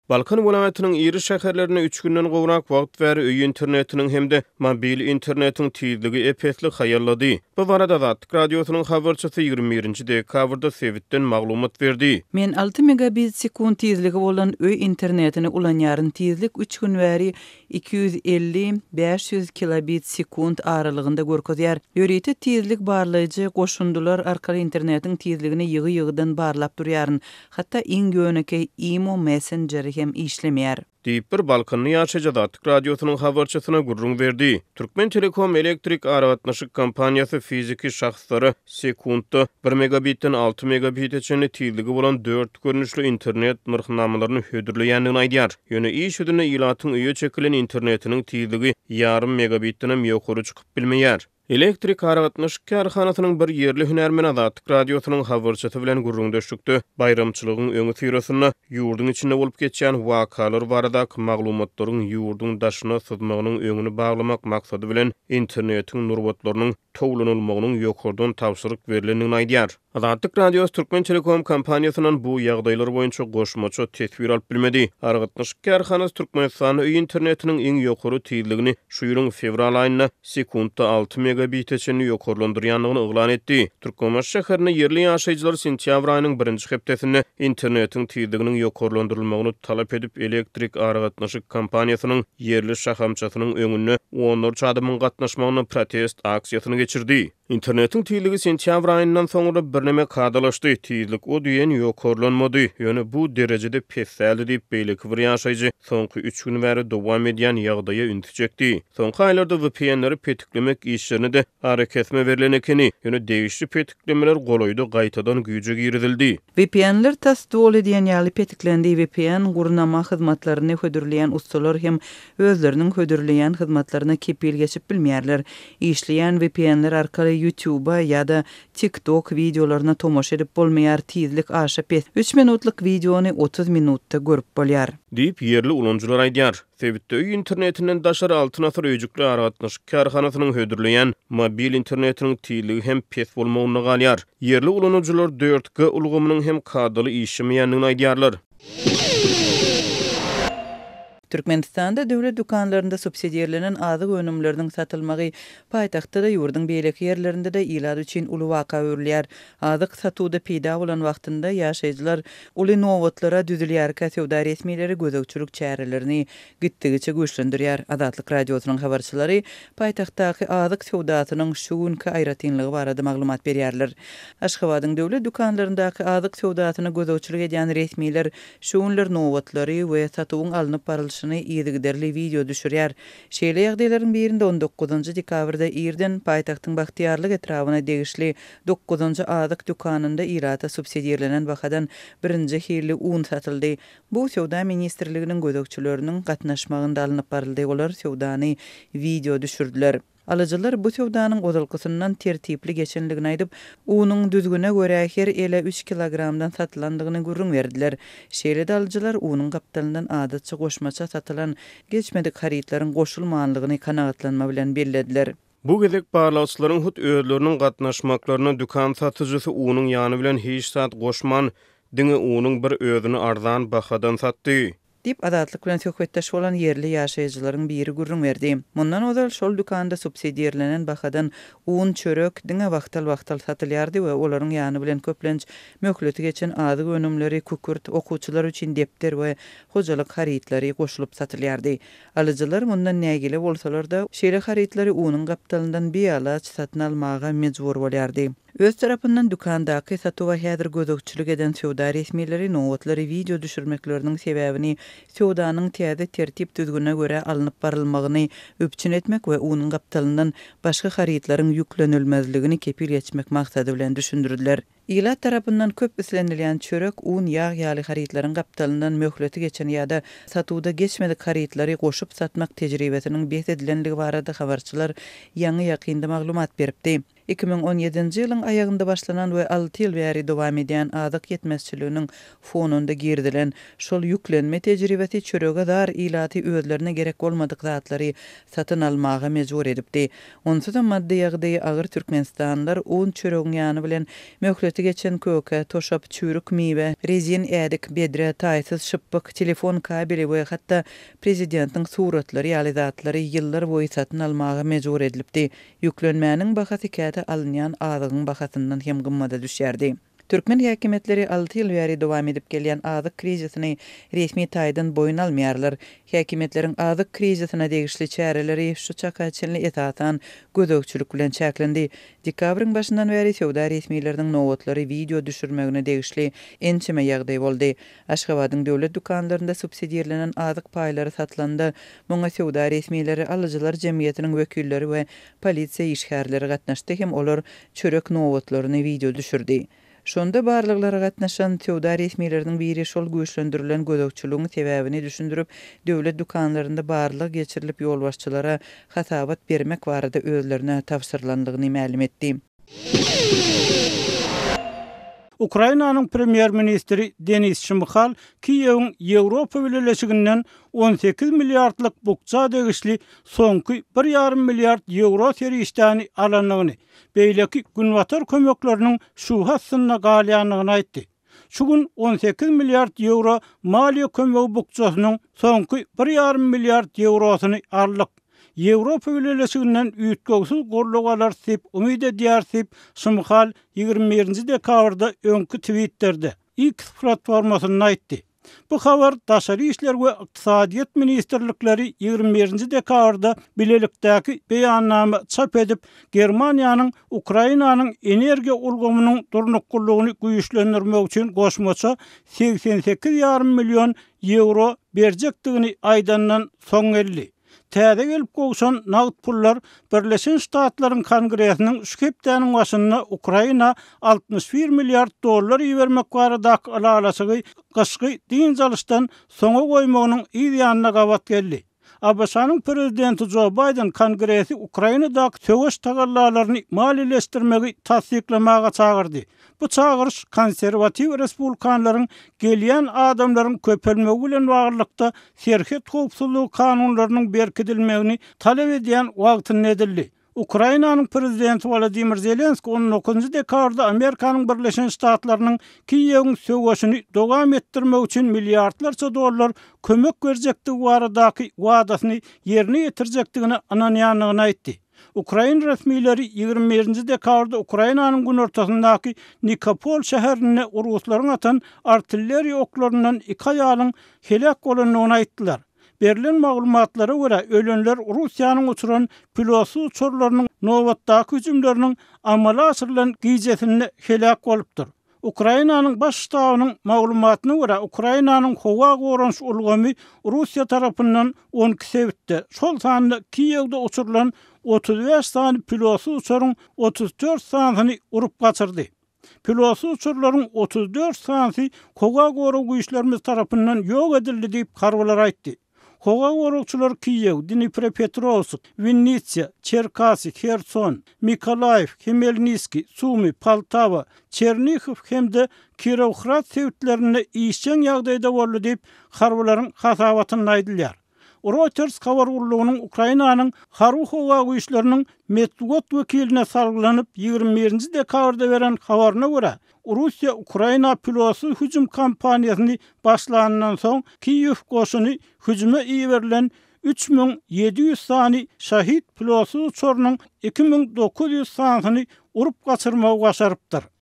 Balkan welaýatynyň iri şäherlerinde üç günden gowrak wagt bäri öý internetiniň hem-de mobil internetiň tizligi ep-esli haýallady. Bu barada Azatlyk Radiosynyň habarçysy 21 nji dekabrda sebitden maglumat berdi. Men alty megabit sekunt tizligi bolan öý internetini ulanýaryn. Tizlik üç gün bäri 250, 500 kilobit sekunt aralygynda görkezýär. Ýörite tizlik barlaýjy goşundylar arkaly internetiň tizligini ýygy-ýygydan barlap durýaryn. Hatda iň ýönekeý imo messenjeri hem işlemeýär. Diýip, bir balkanly ýaşaýjy Azatlyk Radiosynyň habarçysyna gürrüň berdi. Türkmentelekom elektrik aragatnaşyk kompaniýasy fiziki şahslara sekuntda bir megabitden alty megabite çenli tizligi bolan dört görnüşli internet nyrhnamalaryny hödürleýändigini aýdýar. Ýöne iş ýüzünde ilatyň öýe çekilen internetiniň tizligi ýarym megabitdenem ýokary çykyp bilmeýär. Elektrik aragatnaşyk kärhanasynyň bir ýerli hünärmeni Azatlyk Radiosynyň habarçysy bilen gürrüňdeşlikde baýramçylygyň öňüsyrasynda ýurduň içinde bolup geçýän wakalar baradaky maglumatlaryň ýurduň daşyna syzmagynyň öňüni baglamak maksady bilen internetiň nurbatlarynyň towlanylmagynyň ýokardan tabşyryk berlendigini aýdýar. Azatlyk Radiosy Türkmentelekom kompaniýasyndan bu ýagdaýlar boýunça goşmaça teswir alyp bilmedi. Aragatnaşyk kärhanasy Türkmenistanda öý internetiniň iň ýokary tizligini şu ýylyň fewral aýynda sekuntda alty megabite çenli ýokarlandyrýandygyny yglan etdi. Türkmenbaşy şäherinde ýerli ýaşaýjylar sentýabr aýynyň birinji hepdesinde internetiň tizliginiň ýokarlandyrylmagyny talap edip, elektrik aragatnaşyk kompaniýasynyň ýerli şahamçasynyň öňünde onlarça adamyň gatnaşmagynda protest aksiýasyny geçirdi. Internetiň tizligi sentýabr aýyndan soňra birneme kadalaşdy, tizlik o diýen ýokarlanmady, ýöne bu derejede pes däldi diýip, beýleki bir ýaşaýjy soňky üç gün bäri dowam edýän ýagdaýa ünsi çekdi. Soňky aýlarda VPN-leri petiklemek işlerine-de arakesme berlen ekeni, ýöne degişli petiklemeler golaýda gaýtadan güýje girizildi. VPN-ler tas doly diýen ýaly petiklendi VPN gurnama hyzmatlaryny hödürleýän ussalar hem özleriniň hödürleýän hyzmatlaryna kepil geçip bilmeýärler. Işleýän VPN-ler arkaly YouTube-a ýa-da TikTok wideolaryna tomaşa edip bolmaýar, tizlik aşa pes, üç minutlyk wideony 30 minutda görüp bolýar. Diýip, ýerli ulanyjylar aýdýar. Sebitde öý internetinden daşary Altyn asyr öýjükli aragatnaşyk kärhanasynyň hödürleýän mobil internetiniň tizligi hem pes bolmagynda galýar. Ýerli ulanyjylar 4G ulgamynyň hem kadaly işlemeýändigini aýdýarlar. Türkmenistanda döwlet dükanlarynda subsidirlenen azyk önümleriniň satylmagy paýtagtda-da, ýurduň beýleki ýerlerinde-de ilat üçin uly waka öwrülýär. Azyk satuwda peýda bolan wagtynda ýaşaýjylar uly nobatlara düzülýärkä söwda resmileri gözegçilik çärelerini gitdigiçe güýçlendirýär. Azatlyk Radiosynyň habarçylary paýtagtdaky azyk söwdasynyň şu günki aýratynlygy barada maglumat berýärler. Aşgabadyň döwlet dükanlaryndaky azyk söwdasyna gözegçilik edýän resmiler şu günler nobatlary we satuwyň alnyp barylşyny yzygiderli wideo düşürýär. Şeýle ýagdaýlaryň birinde on dokuzynjy dekabrda irden paýtagtyň Bagtyýarlyk etrabyna degişli dokuzynjy azyk dükanynda ilata subsidirlenen bahadan birinji hilli un satyldy. Bu Söwda ministrliginiň gözegçileriniň gatnaşmagynda alnyp baryldy, olar söwdany wideo düşürdiler. Alyjylar bu söwdanyň ozalkysyndan tertipli geçenligini aýdyp, unuň düzgüne görä her ele üç kilogramdan satylandygyny gürrüň berdiler. Şeýle-de alyjylar unuň gapdalyndan adatça goşmaça satylan geçmedik harytlaryň goşulmanlygyny kanagatlanma bilen bellediler. Bu gezek barlagçylaryň hut özleriniň gatnaşmaklaryna dükan satyjysy unuň ýany bilen hiç zat goşman, diňe unuň bir özüni arzan bahadan satdy. Diýip, Azatlyk bilen söhbetdeş bolan ýerli ýaşaýjylaryň biri gürrüň berdi. Mundan ozal şol dükanda subsidirlenen bahadan un, çörek diňe wagtal-wagtal satylýardy we olaryň ýany bilen köplenç möhleti geçen azyk önümleri, kükürt, okuwçylar üçin depder we hojalyk harytlary goşulyp satylýardy. Alyjylar mundan nägile bolsalar-da, şeýle harytlary unuň gapdalyndan bialaç satyn almaga mejbur bolýardy. Öz tarapyndan dükandaky satuwa häzir gözegçilik eden söwda resmileri nobatlary wideo düşürmekleriniň sebäbini söwdanyň täze tertip-düzgüne görä alnyp barylmagyny üpjün etmek we unuň gapdalyndan başga harytlaryň ýüklenilmezligini kepil geçmek maksady bilen düşündirdiler. Ilat tarapyndan köp islenilýän çörek, un, ýag ýaly harytlaryň gapdalyndan möhleti geçen ýa-da satuwda geçmedik harytlary goşup satmak tejribesiniň bes edilenligi barada habarçylar ýaňy-ýakynda maglumat beripdi. 2017-nji ýylyň aýagynda başlanan we alty ýyl bäri dowam edýän azyk ýetmezçiliginiň fonunda girizilen şol ýüklenme tejribesi çörege zar ilaty özlerine gerek bolmadyk zatlary satyn almaga mejbur edipdi. Onsuzam maddy ýagdaýy agyr türkmenistanlylar un çöregiň ýany bilen möhleti geçen köke, toşap, çüýrük miwe, rezin ädik, bedre, taýsyz şypbyk, telefon kabeli we hatda prezidentiň suratlary ýaly zatlary ýyllar boýy satyn almaga mejbur edilipdi. Ýüklenmäniň bahasy käte alynýan azygyň bahasyndan hem gymmada düşýärdi. Türkmen häkimiýetleri alty ýyl bäri dowam edip gelýän azyk krizisini resmi taýdan boýun almaýarlar. Häkimiýetleriň azyk krizisine degişli çäreleri şu çaka çenli esasan gözegçilik bilen çäklendi. Dekabryň başyndan bäri söwda resmileriniň nobatlary wideo düşürmegine degişli ençeme ýagdaý boldy. Aşgabadyň döwlet dükanlarynda subsidirlenen azyk paýlary satylanda, muňa söwda resmileri, alyjylar jemgyýetiniň wekilleri we polisiýa işgärleri gatnaşdy hem olar çörek nobatlaryny wideo düşürdi. Şonda barlaglara gatnaşan söwda resmileriniň biri şol güýçlendirilen gözegçiligiň sebäbini düşündirip, döwlet dükanlarynda barlag geçirilip ýolbaşçylara hasabat bermek barada özlerine tabşyrylandygyny mälim etdi. Ukrainanyň premýer-ministri Denis Şmyhal Kiýewiň Ýewropa Bileleşiginden 18 milliardlyk bukja degişli soňky bir ýarym milliard ýewro serişdäni alandygyny, beýleki günbatar kömekleriniň şübhe astynda galýandygyny aýtdy. Şu gün 18 milliard ýewro maliýe kömegi bukjasynyň soňky bir ýarym milliard ýewrosyny aldyk. Ýewropa Bileleşiginden üýtgewsiz goldaw alarys diýip umyt edýäris diýip, Şmyhal 21-nji dekabrda öňki Twitterde, X platformasynda aýtdy. Bu habar Daşary işler we Ykdysadyýet ministrlikleri 21-nji dekabrda bilelikdäki beýannama çap edip, Germaniýanyň Ukrainanyň energiýa ulgamynyň durnuklylygyny güýçlendirmek üçin goşmaça 88 ýarym million ýewro berjekdigini aýdandan soň geldi. Täze gelip gowşan nagt pullar Birleşen Ştatlaryň Kongresiniň şu hepdäniň başynda Ukraina 61 milliard dollar ibermek baradaky ylalaşygy gyşky dynç alyşdan soňa goýmagynyň yz ýanyna gabat geldi. ABŞ-nyň prezidenti Jo Baýden Kongresi Ukrainadaky söweş tagallalaryny maliýeleşdirmegi tassyklamaga çagyrdy. Bu çagyryş konserwatiw respublikanlaryň gelýän adamlaryň köpelmegi bilen baglylykda serhet howpsuzlygy kanunlarynyň berkidilmegini talap edýän wagtynda edildi. Ukrainanyň prezidenti Wolodymyr Zelenskiý on dokuzynjy dekabrda Amerikanyň Birleşen Ştatlarynyň Kiýewiň söweşini dowam etdirmek üçin milliardlarça dollar kömek berjekdigi baradaky wadasyny ýerine ýetirjekdigine ynanýandygyny aýtdy. Ukrain resmileri 21-nji dekabrda Ukrainanyň günortasyndaky Nikopol şäherinde ruslaryň atan artilleriýa oklaryndan iki aýalyň heläk bolandygyny aýtdylar. Berlen maglumatlara görä, ölenler Russiýanyň uçuran pilotsyz uçarlarynyň nobatdaky hüjümleriniň amala aşyrylan gijesinde heläk bolupdyr. Ukrainanyň Baş ştabynyň maglumatyna görä, Ukrainanyň howa goranyş ulgamy Russiýa tarapyndan 12 sebitde, şol sanda Kiýewde uçurylan 35 sany pilotsyz uçaryň 34 sanysyny urup gaçyrdy. Pilotsyz uçarlaryň 34 sanysy howa gorag güýçlerimiz tarapyndan ýok edildi diýip, harbylar aýtdy. Howa goragçylary Kiýew, Dniprepetrowsk, Winnitsa, Çerkasy, Herson, Mykolaýiw, Hmelniskiý, Sumy, Poltawa, Çernihiw hem-de Kirowhrad sebitlerinde işjeň ýagdaýda boldy diýip, harbylaryň hasabatynda aýdylýar. Reuters habar gullugynyň Ukrainanyň Harby-howa güýçleriniň metbugat wekiline salgylanyp, 21-nji dekabrda beren habaryna görä, Russiýa Ukraina pilotsyz hüjüm kampaniýasyny başlanyndan soň, Kiýew goşuny hüjüme iberilen 3700 sany Şahid pilotsyz uçarynyň 2900 sanysyny urup gaçyrmagy başarypdyr.